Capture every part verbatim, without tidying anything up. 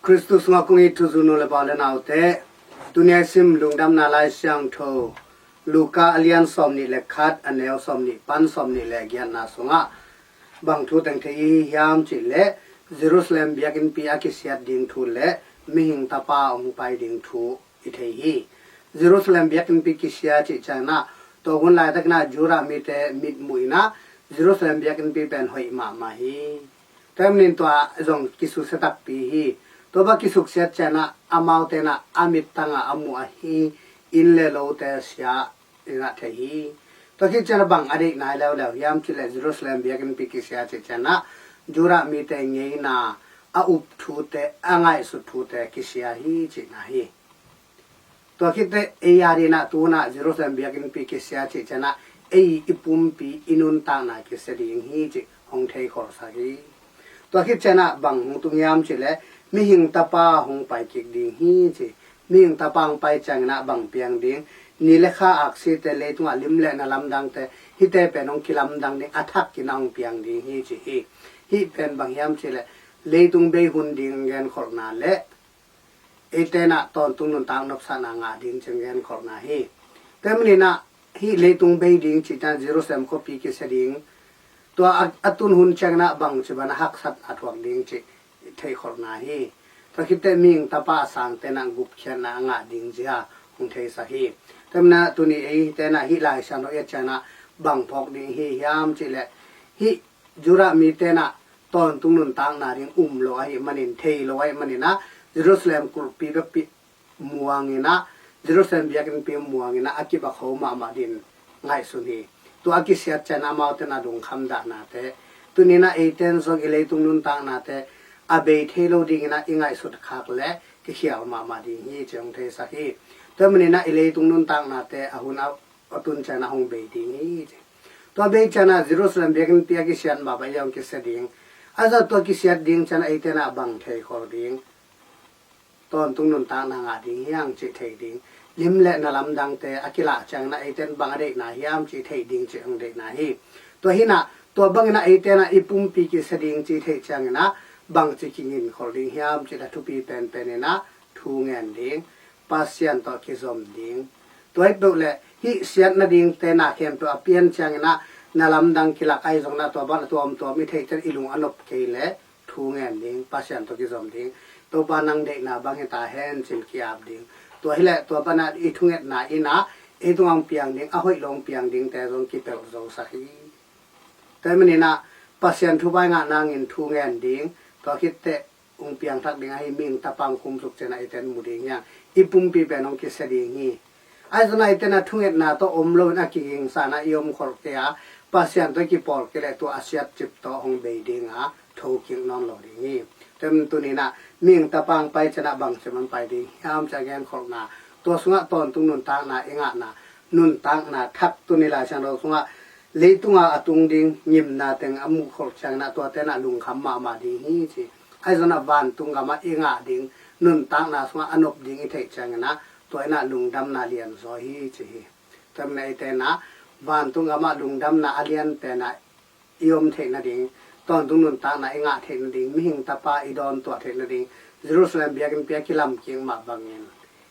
Khristu sungah kong it thuzui nu le pa u le naute, tuni a i sim Lungdamna Lai Siangtho Luka a lian sawmnih le khat, a neu sawmnih pan sawmnih le giatna sungah bang thu teng thei i hi hiam cih leh, Jerusalem biakinnpi a kisiat ding thu le mihing tapa hong pai ding thu i thei hi. Jerusalem biakinnpi kisia cih ciangin ah, tua hun laitakin ah Judah mite mitmuh in ah Jerusalem biakinnpi pen hoih mahmah hi. Tua ahih manin tua zong kisusia takpi hi. Tua bang kisuksiat ciangin ah amaute in ah a mittang a a muh ahi inn le lote sia in ah thei hi. Tua khit ciangin ah bang a deih nai leuleu hiam cih leh, Jerusalem biakinnpi kisia cih ciangin ah Judah mite ngeina, a up thute, a ngaihsut thute kisia hi cihna hi. Tua khit teh ei a dingin ah tu-in ah Jerusalem biakinnpi kisia cih ciangin ah ei i pumpi, i nuntakna kisia ding hi cih hong theikhol sak hi. Tua khit ciangin ah bang hong tung hiam cih leh, mihing tapa hong pai kik ding hi ci. Mihing tapa hong pai ciangin ah bang piang ding? Ni le kha aksite, leitungah lim le na lamdangte, hihte pen hong kilamdang ding, a thakin ah hong piang ding hi ci hi. Hih pen bang hiam cih leh, leitung bei hun ding genkholhna le eite in ah tawntung nuntak nopsakna ngah ding cih genkholhna hi. Tua ahih manin ah hih leitung bei ding cih ciang Jerusalem khuapi kisia ding, tua a, a tun hun ciangin ah bangci bangin haksatna thuak ding cih theikhol na hi. Tua khit teh mihing tapa a sangte in ah gupkhiatna a ngah ding zia hong theisak hi. Tua ahih manin ah tuni eite in ah hih Lai Siangtho i et ciangin ah bang phawk ding hi hiam cih leh, hih Judah mite in ah tawntung nuntakna ding um lo ahih manin, thei lo ahih manin ah, Jerusalem kulhpi bek muang in ah, Jerusalem biakinnpi muang in ah, a kibakho mahmah dingin ngaihsun hi. Tua a kisiat ciangin ah amaute in ah lungkham dahnate, tuni in ah eite in zong i leitung nuntaknate a bei thei lo dingin ah i ngaihsut khak leh kikhial mahmah ding hi cih hong theisak hi. Tua ahih manin ah i leitung nuntaknate a hun a a tun ciangin ah hong bei ding hi ci. Tua bei ciangin ah Jerusalem biakinnpi a kisiat mah bang hong kisia ding? Ahi zongin tua kisiat ding ciangin ah eite in ah bang theikhol ding? Tawntung nuntakna ngah ding hi hang cih thei ding. Lim le na lamdangte a kilah ciangin ah eite in bang a deihna hiam cih thei ding cih hong deihna hi. Tua hi in ah, tua bangin ah eite in ah i pumpi kisia ding cih theih ciangin ah bangci kinginkhol ding hiam cih leh, thupi penpen in ah thu ngen ding, Pasian tawh kizom ding. Tua hi peuh leh hih siat nadingte na khempeuh a pian ciangin ah na lamdang kilak, ahi zongin ah tua bang a tuamtuam i theih ciang i lung a nop kei leh thu ngen ding, Pasian tawh kizom ding. Topa, nang deihna bang hi ta hen ci-in ki-ap ding. Tua hi leh tua bangin ah i thungetna in ah ei tungah hong piang ding, a hoih lo hong piang dingte zong kipelh zo sak hi. Tua ahih manin ah Pasian thu bai ngah nangin thu ngen ding. Tua khit teh hong piangthak ding ahi mihing tapa hong khumsuk ciangin ah eite in mu ding hi hang. I pumpi pen hong kisia ding hi. Ahi zongin ah eite in ah thungetna tawh om loin a kigingsa in ah i omkholh kei a, Pasian tawh i kipawl kei leh tua a siatcip tawh hong bei ding a, thokik nawn lo ding hi. Tua ahih manin tuni in ah mihing tapa hong pai ciangin ah bangci bangin pai ding hiam cih a genkholhna, tua sungah tawntung nuntakna i ngahna, nuntakna thak, tuni Lai Siangtho sungah leitung a a tung ding ngimna teng a muhkholh ciangin ah tuate in ah lungkham mahmah ding hi ci. Ahi zongin ah vantung gamah i ngah ding nuntakna sungah a nop ding i theih ciangin ah tua in ah lungdamna lianzaw hi ci hi. Tua ahih manin eite in ah vantung gamah lungdamna a lian pen ah i om theih nading, tawntung nuntakna i ngah theih nading, mihing tapa i dawntuah theih nading, Jerusalem biakinnpi a kilamkik mah bangin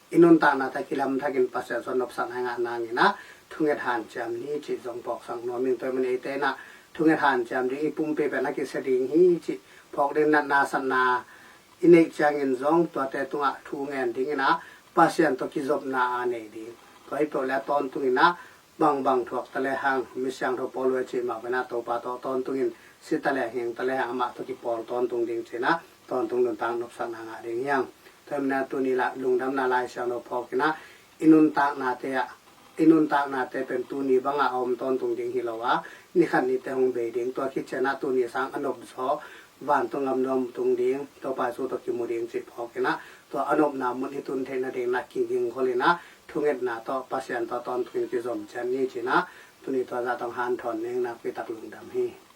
i nuntaknate a kilamthakin Pasian sungah nopsakna i ngah nangin ah thunget hanciam ni cih zong phawksak nuam ing. Tua ahih manin eite in ah thunget hanciam ding, i pumpi pen a kisia ding hi cih phawk ding, natna satna i neih ciangin zong tuate tungah thu ngen dingin ah Pasian tawh kizopna a nei ding. Tua hi peuh leh a tawntungin ah bangbang thuak ta lehang, mi siangtho Paul in a cih mah bangin ah Topa tawh tawntungin si ta lehang, hiang ta lehang, amah tawh kipawl tawntung ding ci-in ah tawntung nuntak nopsakna ngah ding hi hang. Tua ahih manin ah tuni lah Lungdamna Lai Siangtho phawkin ah i nuntaknate ah, i nuntaknate pen tuni bangah a om tawntung ding hi lo a, ni khat ni teh hong bei ding, tua khit ciangin ah tuni sang a nopzaw vantung gam nuam tung ding, Topa Jesu tawh kimu ding cih phawkin ah, tua a nopna mun i tun theih nadingin ah kigingkholin ah thungetna tawh Pasian tawh tawntungin kizom ciat ni ci-in ah tuni tua zah tawh hong hanthawn ning, nakpi tak lungdam hi.